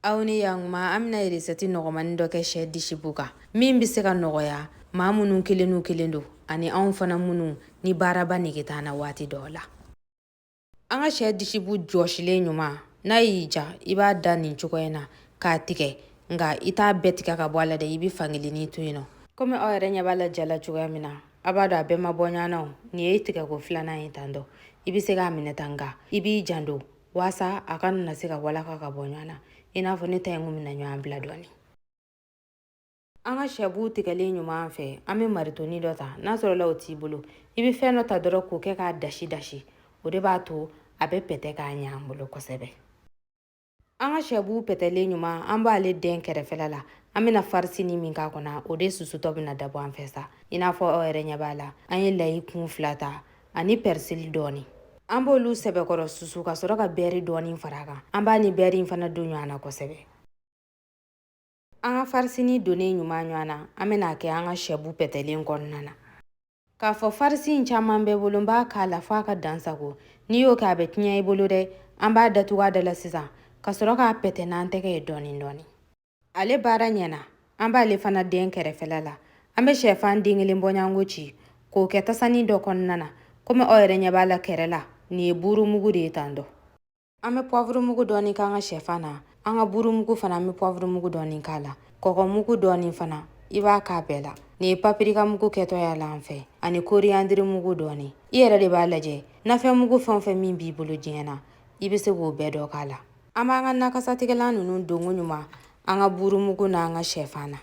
Aw ni yakuma, an bɛna recette nɔgɔmani dɔ kɛ sɛ disibu kan min bɛ se ka nɔgɔya maa minnu kelen n'u kelen don, ani anw fana minnu ni baaraba nege t'an na waati dɔw la. An ka sɛ disibu jɔsilen ɲuman, n'a y'i ja, i b'a da nin cogoya in na k'a tigɛ, nka i t'a bɛɛ tigɛ ka bɔ a la dɛ, i bɛ fankelennin to yen nɔ. Komi aw yɛrɛ ɲɛ b'a la ja la cogoya min na, a b'a dɔn a bɛɛ ma bɔ ɲɔgɔn na. O nin ye tigɛko filanan ye tan dɔ. I bɛ se k'a minɛ tan, nka i b'i janto waasa a kana na se ka walaka ka bɔ ɲɔgɔn na, i n'a fɔ ne ta in kun bɛna ɲɔgɔn bila dɔɔni. An ka sɛbu tigɛlen ɲuman fɛ, an bɛ maritoni dɔ ta. N'a sɔrɔla o t'i bolo, i bɛ fɛn dɔ ta dɔrɔn k'o kɛ k'a dasi dasi. O de b'a to a bɛ pɛtɛ k'a ɲɛ an bolo kosɛbɛ. An ka sɛbu pɛtɛlen ɲuman, an b'ale dɛn kɛrɛfɛla la. An bɛna farisini min k'a kɔnɔ, o de susutɔ bɛna dabɔ an fɛ sa. I n'a fɔ aw yɛrɛ ɲɛ b'a la, an ye layi kun 2 ta ani pɛrisili dɔɔni. An b'olu sɛbɛkɔrɔ susu ka sɔrɔ ka bɛri dɔɔni fara a kan. An b'a ni bɛri in fana don ɲɔgɔn na kosɛbɛ. An ka farisini donnen ɲuman ɲɔgɔn na, an bɛna kɛ an ka sɛbu pɛtɛlen kɔnɔna na. K'a fɔ farisi in caman bɛ bolo, n b'a k'a la f'a ka dan sago. N'i y'o kɛ, a bɛ tiɲɛ i bolo dɛ. An b'a datugu a da la sisan ka sɔrɔ k'a pɛtɛ n'an tɛgɛ ye dɔɔni dɔɔni. Ale baara ɲɛna, an b'ale fana dɛn kɛrɛfɛla la. An bɛ sɛfan den kelen bɔɲɔgɔnko ci k'o kɛ tasanin dɔ kɔnɔna na. Komi aw yɛrɛ ɲɛ b'a la kɛrɛ la, nin ye burumugu de ye tan dɔ. An bɛ poivre dɔɔni k'an ka sɛfan na. An ka burumugu fana, an bɛ poivre dɔɔni k'a la, kɔgɔmugu dɔɔni fana, i b'a k'a bɛɛ la. Nin ye paprika mugu kɛtɔ y'a la an fɛ, ani coriandre mugu dɔɔni. I yɛrɛ de b'a lajɛ, nafɛn mugu fɛn o fɛn min b'i bolo diɲɛ na, i bɛ se k'o bɛɛ dɔ k'a la. An b'an ka nakasatigɛlan ninnu donko ɲuman an ka burumugu n'an ka sɛfan na.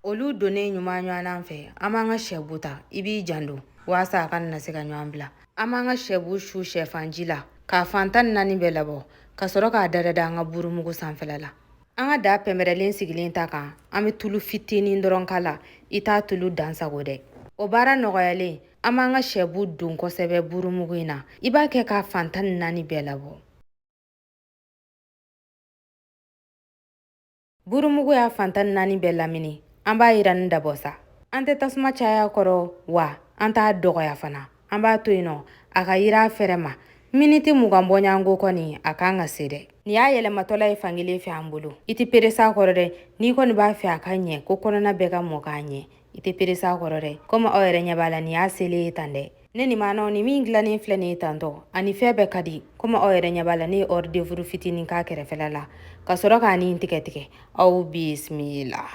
Olu donnen ɲuman ɲɔgɔn an fɛ, an b'an ka sɛbu ta. I b'i janto waasa a kana na se ka ɲɔgɔn bila. An b'an ka sɛbu su sɛfanji la k'a fan 14 bɛɛ labɔ, ka sɔrɔ k'a dada an ka burumugu sanfɛla la. An ka daa pɛnpɛrɛlen sigilen ta kan, an bɛ tulu fitinin dɔrɔn k'a la. I t'a tulu dan sago dɛ. O baara nɔgɔyalen, an b'an ka sɛbu don kosɛbɛ burumugu in na. I b'a kɛ k'a fan 14 bɛɛ labɔ. Burumugu y'a fan 14 bɛɛ lamini, an b'a yiranni dabɔ sa. An tɛ tasuma caya kɔrɔ, wa an t'a dɔgɔya fana. An b'a to yen nɔ a ka yira a fɛrɛ ma. Miniti 20 bɔɲɔgɔnko kɔni, a kan ka se dɛ. Nin y'a yɛlɛmatɔla ye fankelen fɛ an bolo. I tɛ perese a kɔrɔ dɛ. N'i kɔni b'a fɛ a ka ɲɛ, ko kɔnɔna bɛɛ ka mɔ k'a ɲɛ, i tɛ perese a kɔrɔ dɛ. Komi aw yɛrɛ ɲɛ b'a la, nin y'a selen ye tan dɛ. Ne ni maanaw ni min dilannen filɛ nin ye tantɔ, ani fɛn bɛɛ ka di. Komi aw yɛrɛ ɲɛ b'a la, ne ye hors d'œuvre fitinin k'a kɛrɛfɛla la ka sɔrɔ k'a ni tigɛ tigɛ. Aw bisimila.